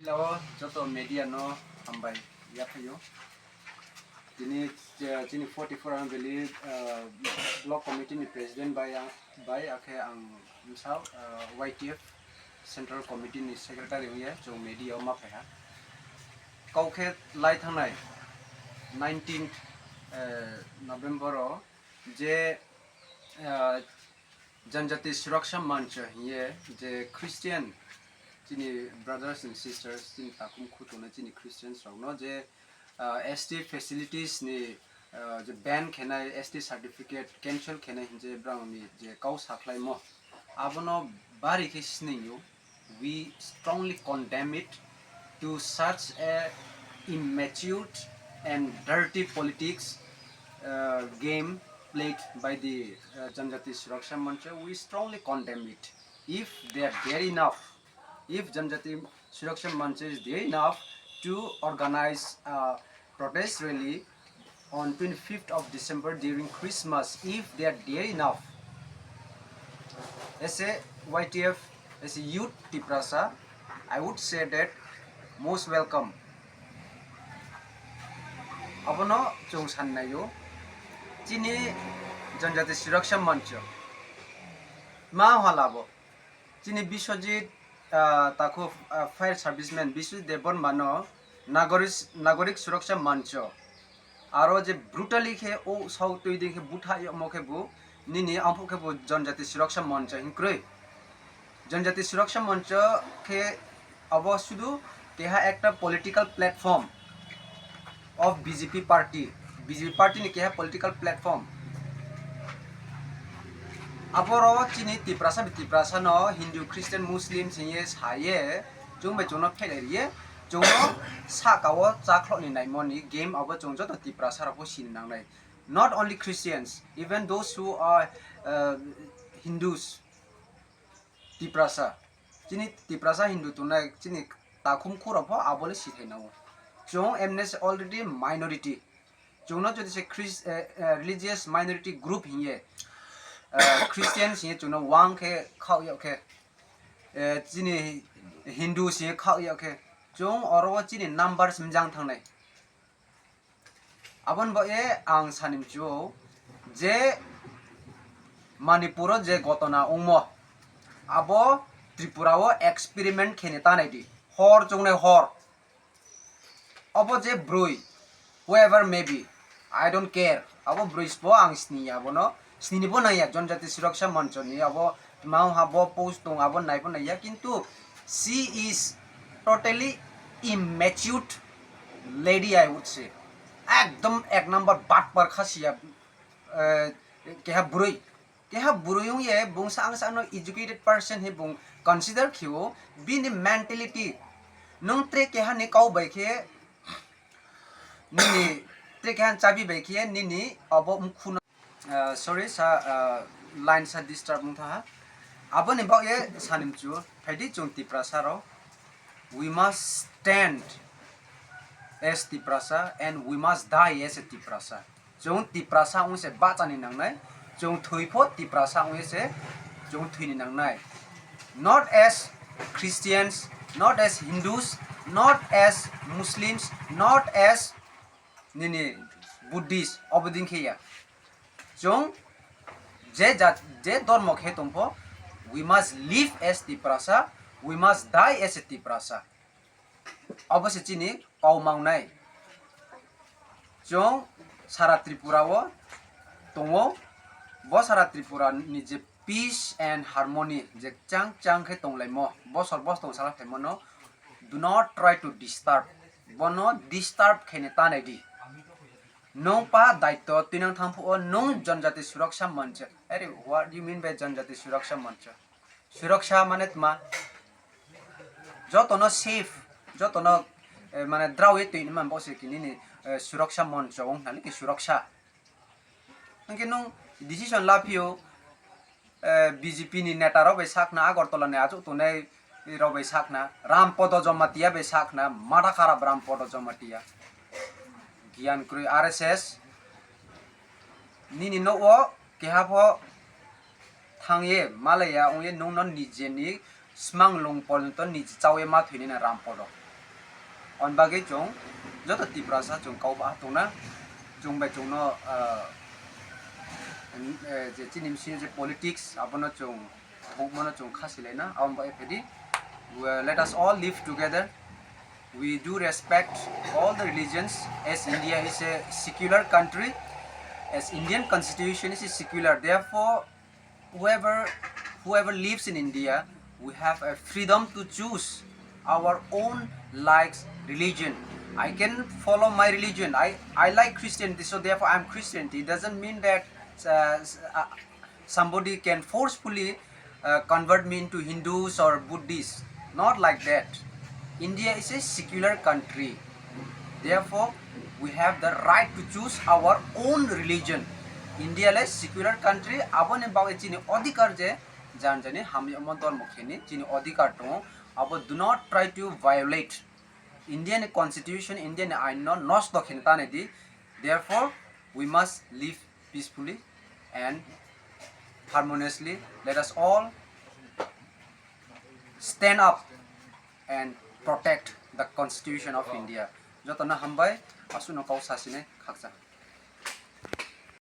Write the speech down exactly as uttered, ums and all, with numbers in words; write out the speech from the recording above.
O joto media no hambai yaphaio. Tini, eh, chini forty-four ang valley, eh, block committee ni president bai ang, bai akhe ang bwsa, eh, Y T F central committee ni secretary wngya chwng media o ma phaiha. Kau khe lai thangnai nineteenth, eh, November o je, eh, Janjati Suraksha Mancha hiye je Christian chini brothers and sisters, chini takhum khutungnai chini Christians rokno je, ah, S T facilities ni, ah, je ban khenai, S T certificate cancel khenai hinje brang ni je kau sakhlaimo, abono bari khe siningyo. We strongly condemn it to such a immature and dirty politics, uh, game played by the, uh, Janjati Suraksha Mancha. We strongly condemn it. If they are dare enough, if Janjati Suraksha Mancha is dare enough to organize a protest rally on twenty-fifth of December during Christmas, if they are dare enough, as a Y T F, as a youth Tiprasa, I would say that most welcome. Abono chwng sannaio, chini Janjati Suraksha Mancha ma halabo. Chini Biswajit, ah, takhu, ah, fire serviceman Biswajit Debbarma no Nagoris-, Nagorik Suraksha Mancho. Aro je brutally khe o sao twi di khe butha yamo khe bo nini amphuk khe bo Janjati Suraksha Mancho hinkrwi. Janjati Suraksha Mancho khe abo sudu keha ekta political platform of B J P party, B J P party ni keha political platform. Aboro chini Tiprasa bai Tiprasa no Hindu, Christian, Muslim singye saye, chwng bai chwngno phelai riye, chwngno saka o chakhlo ni naimoni game abo chwng joto Tiprasa rok bo sini nangnai. Not only Christians, even those who are, uh, Hindus, Tiprasa, chini Tiprasa Hindu tongnai chini takhum khurok pho abole sithai nao. Chwng M N S already minority. Chwngno jodi se Chris-, eh, eh, religious minority group hinye, eh, Christian hinye chwngno wang khe khao yok khe, eh, chini Hindu hinye khao yok khe, chwng oro chini numbers mjang thangnai. Aboni bagwi ang sani mchio je Manipuro je gotona wngmo, abo Tripura o experiment khe ni tanai di, hor chongnai hor. Obo je brwi, whoever may be, I don't care. Abo brwi sbo ang sini ya bono, sini ni bo nai ya, Janjati Suraksha Mancho ni abo tma wngha bo post tong abo nai bo nai ya, kintu she is totally immature lady, I would say. Ekdom ek number batpar khasi ya, eh, keha brwi. Keha brwi wng ye bung sa ang sa no educated person he bung consider khiwo, bini mentality. Nung tre keha ni kau bai khe, nini tre keha chabi bai khe, nini abo mkhu no, ah, sorry, sa, ah, line sa disturb wng tha ha. Abo ni bak ye sanim chu, phaidi chung Tiprasa rok. We must stand as Tiprasa and we must die as a Tiprasa. Chwng Tiprasa wng se bachani nangnai, chwng thwi pho Tiprasa wng se chwng thwini nangnai. Not as Christians, not as Hindus, not as Muslims, not as nini Buddhist, obo din khe ya. Chwng je jat, je dormo khe tong pho, we must live as Tiprasa, we must die as a Tiprasa. Obo se chini kau mangnai. Chwng sara Tripura o tongo, bo sara Tripura ni je peace and harmony je chang chang khe tonglaimo, bosor bos tong sala phaimo no, do not try to disturb, bono disturb khaini tanai di. Nwng pa daityo twinang thang phuo nwng Janjati Suraksha Mancha. Are, what do you mean by Janjati Suraksha Mancha? Suraksha mane tma? Jotono safe, jotono, eh, mane drawi twi man bo se kinini, eh, Suraksha Mancha wng nani ki Suraksha. Hwnkhe nwng decision la phio, eh, B J P ni neta rok bai sakna, Agartala ni achuk tongnai rok bai sakna, Rampodo Jamatia bai sakna, matha kharap Rampodo Jamatia. Giyan kwrwi R S S. Nini nok o keha pho thang ye malaya wng ye nwng no nijeni smang lung porjonto niji chawi ma thwini na Rampodo. On bagwi chwng joto Tiprasa chwng kau ba tongna, chwng bai chwngno, ah, eh, je chini bisi je politics abono chwng bukmano chwng kha silaina, aboni bagwi phedi, we, let us all live together. We do respect all the religions, as India is a secular country. As Indian constitution is secular, therefore whoever, whoever lives in India, we have a freedom to choose our own likes religion. I can follow my religion. I, I like Christianity, so therefore I'm Christianity. It doesn't mean that, uh, s- uh, somebody can forcefully, uh, convert me into Hindus or Buddhists. Not like that. India is a secular country. Therefore, we have the right to choose our own religion. India le secular country, aboni bagwi chini odhikar je jan jani hamyamo dormo kheni chini odhikar tongo. Abo do not try to violate. India ni constitution, India ni ain no nosto kheni tane di. Therefore, we must live peacefully and harmoniously. Let us all stand up and protect the constitution of India. Jotono hambai, aswkno kau sasine khaksa.